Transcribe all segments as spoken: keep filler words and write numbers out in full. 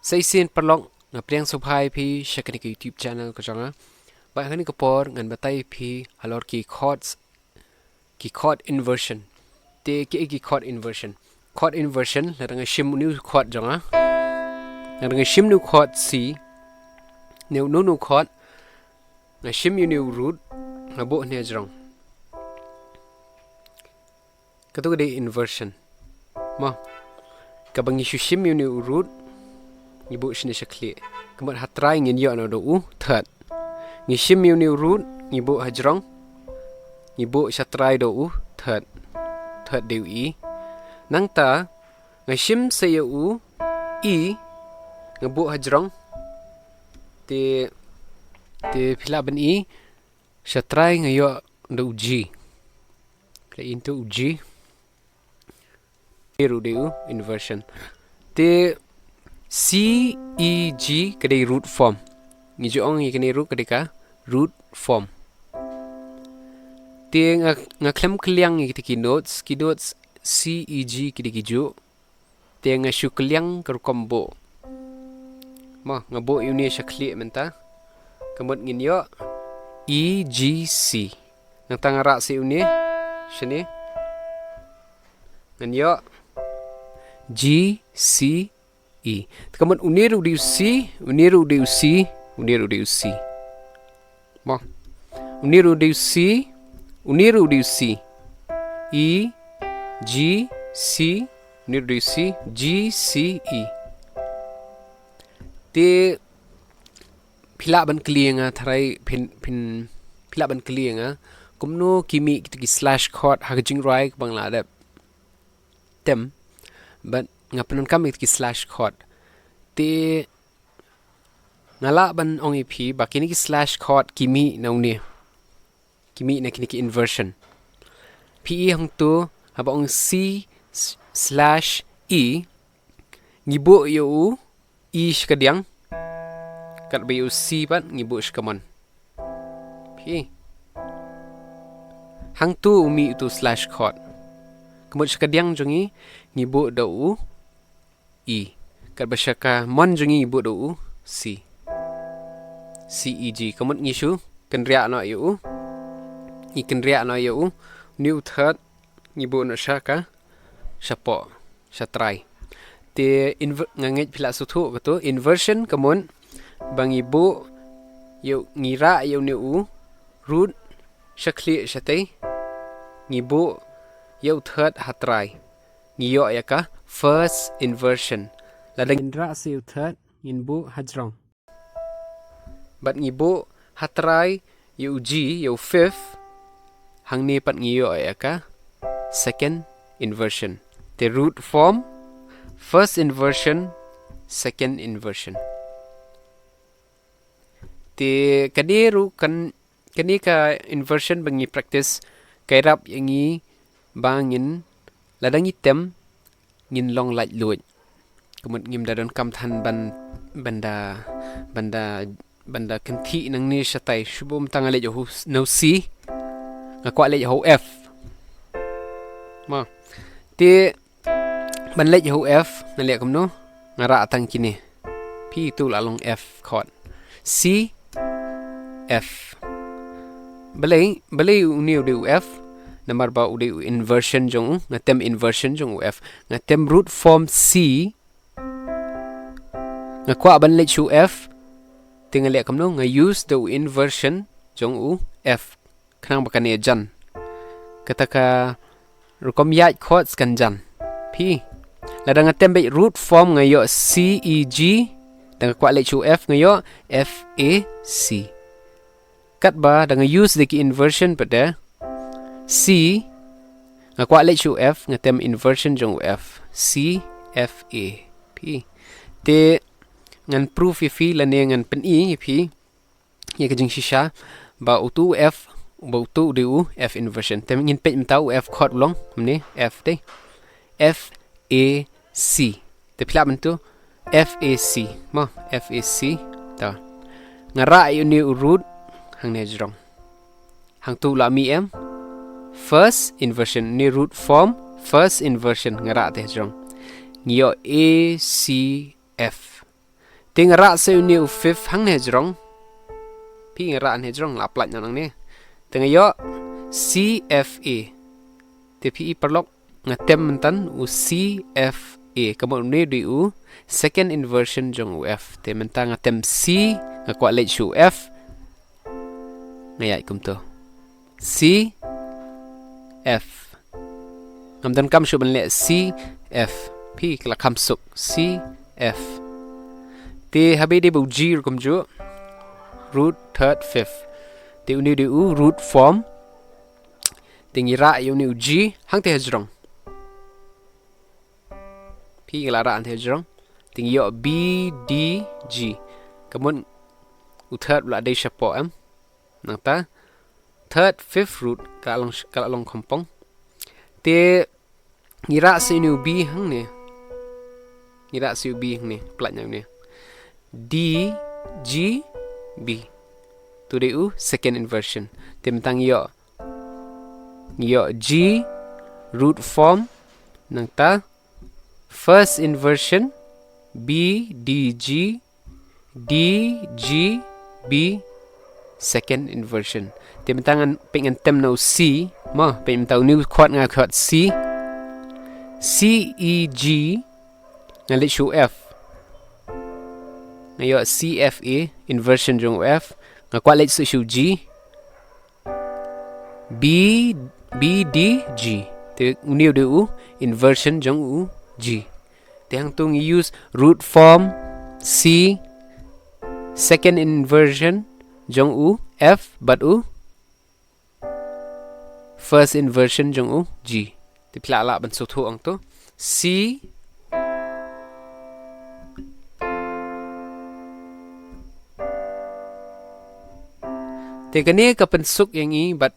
Sa shisien paralok, nga pdiang sngewbha ïa phi sha kane ka YouTube channel ka jong nga. Bad ha kane ka por ngan batai ïa phi halor ki chords, ki chord inversion. Te kiei ki chord inversion? Chord inversion, lada nga shim une u chord jong nga, lada nga shim une u chord C, une u, une u chord, nga shim ïa une u root, nga buh hangne hajrong. Kato ka dei inversion. Mo. Kaba ngi shu shim ïa une u root, ngi buh shane sha khlieh. Ka mut ha trai ngin ïoh noh da u third. Ngi shim ïa une u root, ngi buh hajrong, ngi buh sha trai da u third. Third dei u E. Nangta nga shim sa ïa u E, nga buh hajrong. Te, te phi lah ban i, sha trai nga ïoh da u G. Ka into u G. Te ruh dei u inversion. Te C, E, G ka dei root form. Ngi ju ong ïa kane ruh ka dei ka root form. Te nga, nga khlem kylliang ïa kita ki notes, ki notes C, E, G ki dei ki juh. Te nga shu kylliang ka rukom buh. Mo, nga buh ïa une sha khlieh mynta. Ka mut ngin ïoh E, G, C. Nangta nga rah sa ïa une shane. Ngan ïoh G, C, E. Te ka mut une ruh dei u C, une ruh dei u C, une ruh dei u C. Mo. Une ruh dei u C, une ruh dei u C. E, G, C, une ruh dei u C, G, C, E. Te phi lah ban kylli ïa nga tharai phin, phin, phi lah ban kylli ïa nga kumno ki mih kita ki slash chord ha ka jingrwai kaba nga la dep tem. Bad nga pyndonkam ïa kita ki slash chord. Te nga lah ban ong ïa phi ba kine ki slash chord ki mih na une. Ki mih na kine ki inversion. Phi i hangto haba ong C s-, slash E, ngi buh ïa u E shakadiang. Katba ïa u C pat ngi buh shakamon. Phi i. Hangto u mih uto u slash chord. Ka mut shakadiang jong ngi, ngi buh da u E. Katba shakamon jong ngi buh da u C. C, E, G. Ka mut ngi shu kynriah noh ïa u. Ngi kynriah noh ïa u. Une u third ngi buh noh sha ka, shapoh, sha trai. Te inver-, nga ngeit phi la sngewthuh kato. Inversion ka mut ba ngi buh ïa u, ngi rah ïa une u root sha khlieh shatei. Ngi buh ïa u third ha trai. Ngi ïoh ïa ka first inversion. Lada ngin rah sa ïa u third, ngin buh hajrong. Bad ngi buh ha trai ïa u G, ïa u fifth. Hangne pat ngi ïoh ïa ka second inversion. Te root form, first inversion, second inversion. Te kane ruh kan, kane ka inversion ba ngi practice ka ïarap ïa ngi ba ngin, lada ngi tem, ngin long laitluid. Ka mut ngim da donkam than ban, ban da, ban da, ban da kynthih nangne shatai. Shu buh mynta nga leit ha u, na u C. Nga kwah leit ha u F. Mo. Te ban leit ha u F, nga leh kumno? Nga rah tang kine. Phi i, to la long F chord. C, F. Balei, balei une u dei u F? Namar ba u dei u inversion jong u, nga tem inversion jong u F. Nga tem root form C. Nga kwah ban leit sha u F. Te nga leh kumno? Nga use da u inversion jong u F. Khnang ba kane jan. Kata ka rukom ïaid chords kan jan. Phi. Lada nga tem beit root form nga ïoh C, E, G. Da nga kwah leit sha u F nga ïoh F, A, C. Katba da nga use da ki inversion pat de. C. Nga kwah leit sha u F, nga tem inversion jong u F. C, F, A. Phi. Te ngan proof ïa phi lane ngan pyni ïa phi ïa ka jingshisha ba uto u F, ba uto u dei u F inversion. Te ngin peit mynta u F chord u long, kumne, F dei. F, A, C. Te phi lah mynta F, A, C. Mo, F, A, C. Ta. Nga rah ïa une u root hangne hajrong. Hangto u la mih em. First inversion, une root form, first inversion nga rah te hajrong. Ngi ïoh A, C, F. Te nga rah sa ïa une u fifth hangne hajrong. Phi, nga rah hangne hajrong, la pynlait noh nangne. Te nga ïoh C F A. Te phi i paralok, nga tem mynta u C F A. Ka mut une u dei u second inversion jong u F. Te mynta nga tem C, nga kwah leit sha u F. Nga ïaid kumto. C F. Ngam donkam shuh ban leh C F. Phi, ka la kham suk. C F. Te ha ba ïadei bad u G ruh kumjuh. Root, third, fifth. Te une u dei u root form. Te ngi rah ïa une u G hangtei hajrong. Phi, nga la rah hangtei hajrong. Te ngi ïoh B D G. Ka mut u third u la dei shapoh, em. Nangta third, fifth root ka la long, ka la long khampoh. Te ngi rah sa une u B hangne. Ngi rah sa une u B hangne, pynlait noh une. D G B. Te u dei u second inversion. Te mynta ngi ïoh, ngi ïoh G, root form, nangta first inversion, B D G, D G B, second inversion. Te mynta ngan, peit, ngan tem na u C, mo, peit mynta une u chord nga, chord C. C E G, ngan leit sha u F. Nga ïoh C F A, inversion jong u F. Nga kwah leit sha u G. B, B D G. Te une u dei u inversion jong u G. Te hangto ngi use root form C, second inversion jong u F bad u first inversion jong u G. Te phi lah lah ban sngewthuh hangto. C. Te kane ka pynsuk ïa ngi bad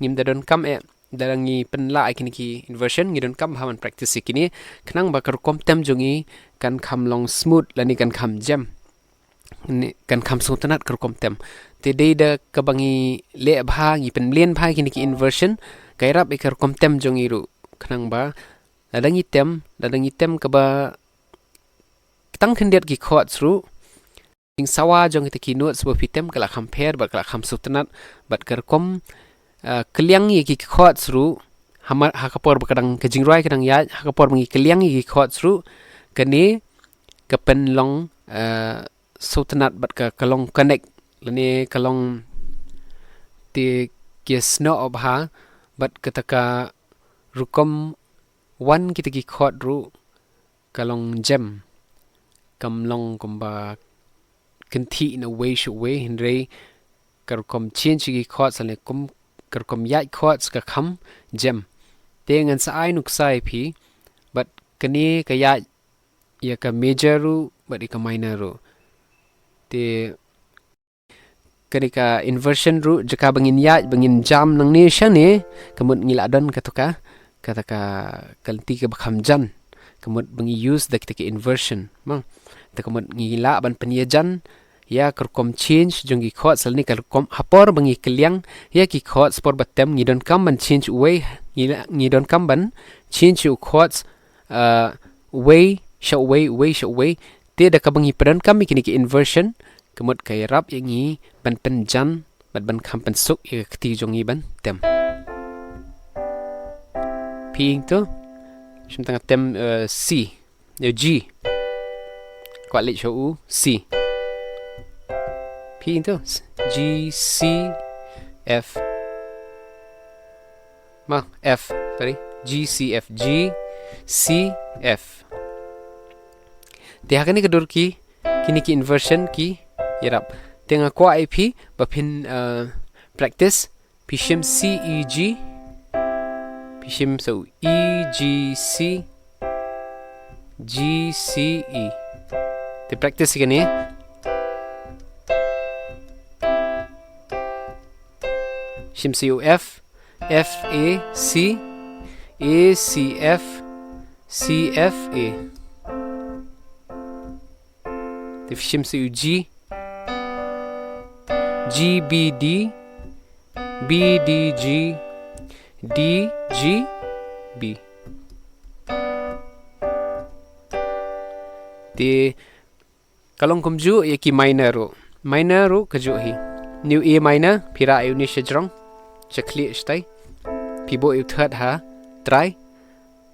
ngim da donkam eh, lada ngi pynlah ïa kine ki inversion, ngi donkam bha ban practice ïa kine, khnang ba ka rukom tem jong ngi kan kham long smooth lane kan kham jem. Kan kham sngewtynnat ka rukom tem. Te dei da kaba ngi leh bha, ngi pynmlien bha ïa kine ki inversion, ka ïarap ïa ka rukom tem jong ngi ruh. Khnang ba lada ngi tem, lada ngi tem kaba tang khyndiat ki chords ruh, jingsawa jong kita ki notes ba phi tem ka la kham pher bad ka la kham sngewtynnat, bad ka rukom, ah, kylliang ïa ki chords ruh, ha ma-, ha ka por ba ka dang, ka jingrwai ka dang ïaid, ha ka por ba ngi kylliang ïa ki chords ruh, kane ka pynlong, ah, sngewtynnat bad ka, ka long connect, lane ka long, te ki snoh bha bad kata ka rukom wan kita ki chord ruh ka long jem. Kam long kumba kynthih na uwei sha uwei, hynrei ka rukom change ïa ki chords lane kum ka rukom ïaid chords ka kham jem. Te ngan sa ai nuksa ïa phi, bad kane ka ïaid ïa ka major ruh bad ïa ka minor ruh. Te kane ka inversion ruh, jaka ba ngin ïaid, ba ngin jam nangne shane, ka mut ngi lah don kata ka, kata ka, ka lynti kaba kham jan. Ka mut ba ngi use da kita ki inversion, mo. Te ka mut ngi lah ban pynïajan ïa ka rukom change jong ki chords, lane ka rukom ha por ba ngi kylliang ïa ki chords por ba tem, ngi donkam ban change uwei, ngi la-, ngi donkam ban change u chords, ah, uwei sha uwei, uwei sha uwei. Te da kaba ngi pyndonkam ïa kine ki inversion, ka mut ka ïarap ïa ngi ban pynjan bad ban kham pynsuk ïa ka kti jong ngi ban tem. Phi ïohi to, shim tang tem, eh, C, eh, G. Kwah leit sha u C. Phi ïohi to, G, C, F. Ma, F, sorry. G, C, F, G, C, F. Te ha kane ka dur ki, kine ki inversion ki ïarap. Te nga kwah ïa phi ba phin, eh, practice, phi shim C, E, G, phi shim sa u E, G, C, G, C, E. Te practice ïa kane. Shim sa u F, F, A, C, A, C, F, C, F, A. Te phi shim sa u G, G, B, D, B, D, G, D, G, B. Te Ka long kumjuh ïa ki minor ruh. Minor ruh kajuh hi. Une u A minor, phi rah ïa une shajrong, sha khlieh shatai. Phi buh ïa u third ha trai.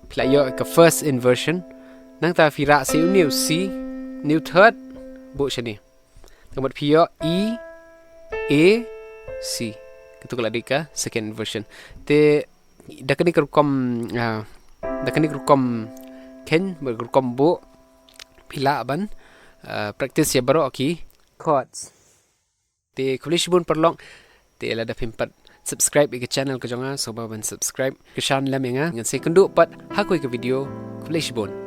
Phi la ïoh ka first inversion. Nangta phi rah sa ïa une u C, une u third, buh shane. Ka mut phi ïoh E, A, C. Katu ka la dei ka second inversion. Te da kane ka rukom, ah, da kane ka rukom kheiñ, bad ka rukom buh, phi lah ban, ah, practice ïa baroh ki chords. Te khublei shibun paralok. Te lada phim pat subscribe ïa ka channel ka jong nga, sngewbha ban subscribe, kyrshan lem ïa nga. Ngan sa ïakynduh pat ha kawei ka video. Khublei shibun.